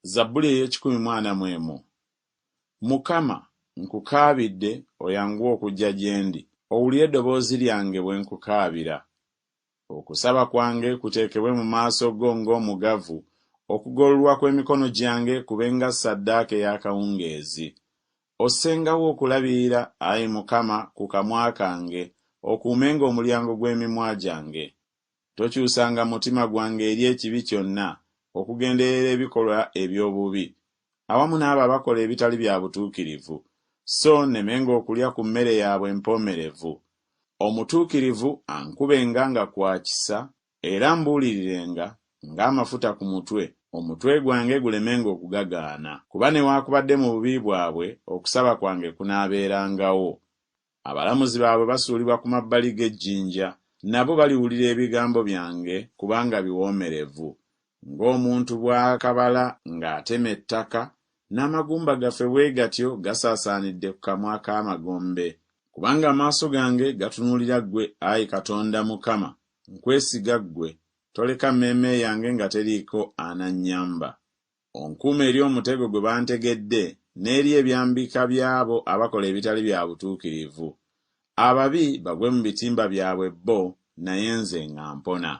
Zabbuli ey'ekikumi mu ana mu emu. Mukama, nkukaabidde, oyanguwe okujja gye ndi, owulire eddoboozi lyange bwe nkukaabira. Okusaba kwange kuteekebwe mu maaso go ng'omugavu, okugololwa kw'emikono gyange kube nga ssaddaaka ey'akawungeezi. Ossengawo okulabirira, ayi Mukama, ku kamwa kange, okuumenga omulyango gw'emimwa gyange. Tokyusanga mutima gwange eri ekibi kyonna, okugenderera ebikolwa eby'obubi, awamu n'abo abakola ebitali bya butuukirivu, so nnemenga okulya ku mmere yaabwe empoomerevu. Omutuukirivu ankubenga nga kwa kisa, era ambuulirirenga ng'amafuta ku mutwe, omutwe gwange gulemenga okugagaana. Kuba newaakubadde mu bubi bwabwe okusaba kwange kunaabeerangawo. Abalamuzi baabwe basuulibwa ku mabbali g'ejjinja, nabo baliwulira ebigambo byange, kubanga biwoomerevu. Ng'omuntu bw'akabala ng'atema ettaka, n'amagumba gaffe bwe gatyo gasaasaanidde ku kamwa k'amagombe. Kubanga amaaso gange gatunuulira ggwe, ayi Katonda Mukama, nkwesiga ggwe, toleka mmeeme yange nga teriiko anannyamba. Onkuume eri omutego gwe bantegedde, n'eri ebyambika by'abo abakola ebitali bya butuukirivu. Ababi bagwe mu bitimba byabwe bo, naye nze nga mpona.